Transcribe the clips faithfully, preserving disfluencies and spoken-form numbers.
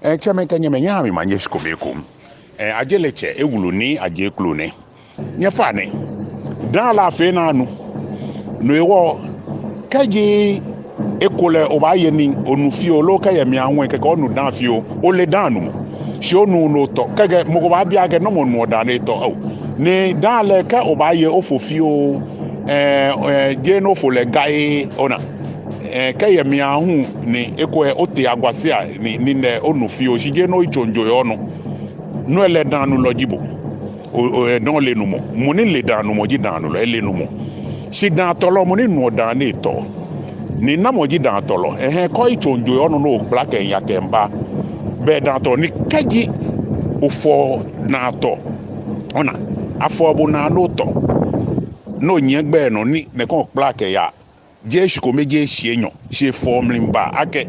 Ɛɛ, tsɛmɛi kɛ nyɛmɛi, nyɛhaa mi manye shi kome ekoŋŋ. Ɛɛ, Ajeletsɛ Ewulu Nii Ajeklo nɛ. Nyɛfainɛ, daa lɛ afee naa nu. No hewɔ, kɛji ekolɛ obaaye ni onu fioo loo kɛ́ yɛ mli ahu lɛ kɛkɛ onu daa fioo, ole daa numɔ. Shi onuuu ni otɔ. Kɛkɛ mɔ ko baabi akɛ namɔ nuɔ daa ni etɔ? Oo. Ni daa lɛ kɛ́ obaaye ofo fioo, ɛɛ, ɛɛ, jeee ni ofo lɛ gai, ona. Ɛɛ, kɛ́ yɛ mli ahu ni ekolɛ otee agwasia ni, ni nɛ onu fioo, shi jeee ni oyitsoŋ jo yɛ onɔ. No lɛ daanulɔ ji bo. O, o, ɛɛ, daa ole numɔ. Mɔ ni le daanumɔ ji daanulɔ, ele numɔ. Shi daatɔlɔ, mɔ ni nuɔ daa ni etɔ. Ni namɔ ji daatɔlɔ? Ɛhɛɛ, kɛ́ oyitsoŋ jo yɛ onɔ ni okpla kɛmiiya kɛmiiba, bɛ daatɔlɔ ni. Kɛji ofɔ daatɔ, ona, afɔ bo naa ni otɔ, ni onyiɛ gbɛ nɔ ni nɛkɛ okpla kɛya, jeee shikome, jeee shii enyɔ, shi efɔ mli ba akɛ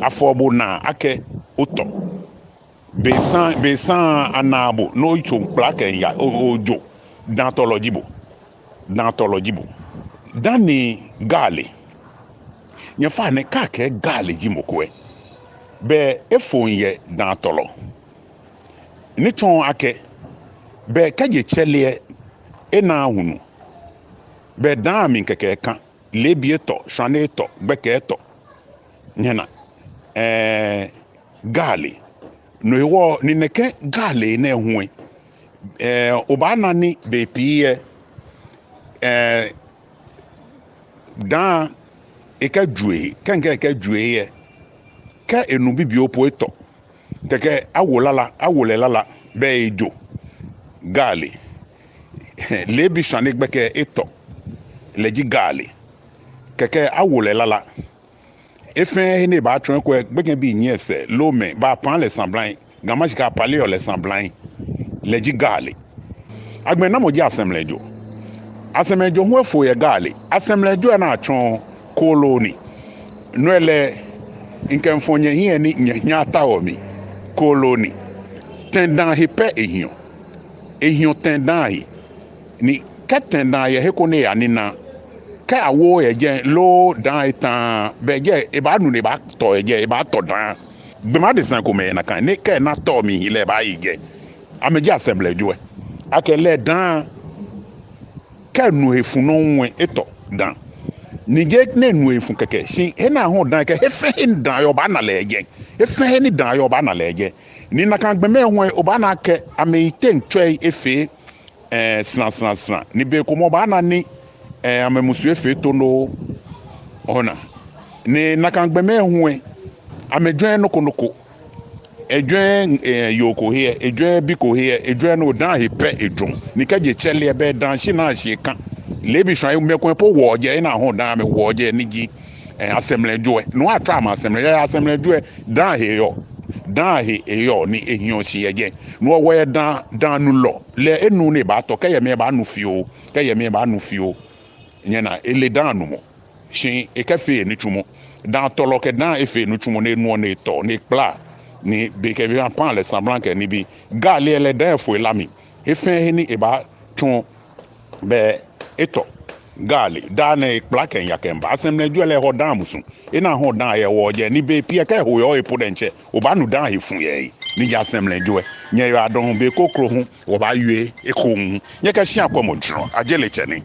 afɔ bo naa akɛ otɔ. Be saŋŋ, be saŋŋ anaa bo ni oyitsoŋ kpla kɛmiiya, o, ojo. Daatɔlɔ ji bo. Daatɔlɔ ji bo. Dani gaale. Nyɛfainɛ, kɛ́ akɛɛ gaale ji mɔ ko lɛ, bɛ efoŋ yɛ daatɔlɔ. Ni tsɔɔ akɛ, bɛ kɛ́ je tsɛre lɛ, enaaa hulu. Bɛ daa mli kɛkɛ eka. Leebi etɔ, shwane etɔ, gbɛkɛ etɔ. Nyɛna, ɛɛ, gaale. No hewɔ ni nɛkɛ gaale nɛɛ hu lɛ, ɛɛ, obaana ni bei pii lɛ, ɛɛ, daa ekɛjue, kɛ́ mikɛɛ ekɛjue lɛ, kɛ́ enu bibioo po etɔ. Kɛkɛ awo lala, awo lɛ lala, bɛ ejo. Gaale. Leebi shwane gbɛkɛ etɔ, lɛ ji gaale. Kɛkɛ awo lɛ lala. He fɛɛ he ni ebaatsɔ, ekolɛ gbekɛbii nyiɛ esɛɛ, loo mɛi baapaa lɛ sablaŋ, Ga Mashi kɛɛ apaleɔ lɛ sablaŋ, lɛ ji gaale. Agbɛnɛ namɔ ji asɛmlɛjo? Asɛmlɛjo hu efoɔ yɛ gaale. Asɛmlɛjo lɛ ni atsɔɔ kooloo ni. No lɛ mikɛmiifɔ nyɛhiɛ ni nyɛhiɛ ataoɔ mi. Kooloo ni. Tɛŋ daa he pɛ ehiɔ. Ehiɔ tɛŋ daa he. Ni kɛ́ tɛŋ daa yɛ he ko ni eyanina, kɛ́ awo yɛ jɛi loo daa eta, bɛ jɛi ebaanu ni ebaatɔ yɛ jɛi, ebaatɔ daa. Gbɔmɛi adesai komɛi yɛ nakai ni kɛ́ ena tɔ mli hii lɛ ebaaye jɛi. Amɛji asɛmlɛjo lɛ. Akɛ lɛ daa, kɛ́ enu he fu nɔŋŋ lɛ etɔ daa. Ni jeee ni enu he fu kɛkɛ, shi he ni ahɔɔ daa kɛ he fɛɛ he ni daa yɔɔ obaana lɛ yɛ jɛi. He fɛɛ he ni daa yɔɔ obaana lɛ yɛ jɛi. Ni nakai gbɔmɛi hu lɛ obaana akɛ amɛyiteŋ tsɔi efee, ɛɛ, sra sra sra. Ni bei komɛi obaana ni, ɛɛ, amɛmusu efee tondoo. Ona. Ni nakai gbɔmɛi hu lɛ, amɛjwɛŋŋ nɔ ko nɔ ko. Ejwɛŋŋ, ɛɛ, yoo ko he, ejwɛŋŋ bi ko he, ejwɛŋŋ nɔ, daa he pɛ ejwɛŋɔ. Ni kɛ́ je tsɛre lɛ, bɛ daa shi naa shi eka. Leebi shwane, mɛi komɛi po wɔɔ jɛi, he ni ahɔɔ daa amɛwɔɔ jɛi ni ji, ɛɛ, asɛmlɛjo lɛ. No atsɛɔ amɛ asɛmlɛjo lɛ, asɛmlɛjo lɛ, daa he eyɔɔ. Daa he eyɔɔ ni ehiɔ shi yɛ jɛi. No hewɔ wɔyɛ daa, daanulɔ. Lɛ enuuu ni ebaatɔ, kɛ́ eyɛ mli ebaanu fioo, kɛ́ eyɛ mli ebaanu fioo. Nyɛna, ele daa numɔ. Shi ekɛfeee enitsumɔ. Daatɔlɔ kɛ daa efee enitsumɔ, ni enuɔ ni etɔ, ni ekpla, ni bei kɛ bei apaa lɛ sablaŋ kɛ nibii. Gaale lɛ daa efoɔ ela mli. He fɛɛ he ni ebaatsɔ, bɛ etɔ. Gaale, daa nɛɛ ekpla kɛmiiya kɛmiiba. Asɛmlɛjo lɛ ehɔɔ daa musu. He ni ahɔɔ daa yɛ wɔɔ jɛi, ni bei pii lɛ kɛ́ eho yɛ ohe po diɛŋtsɛ, obaanu daa he fu yɛ he. Ni ji asɛmlɛjo lɛ. Nyɛyiwaladɔŋŋ, be kroko hu wɔbaawie ekoŋŋ. Nyɛkɛ shia kwɛmɔ jurɔ. Ajeletsɛ Nii.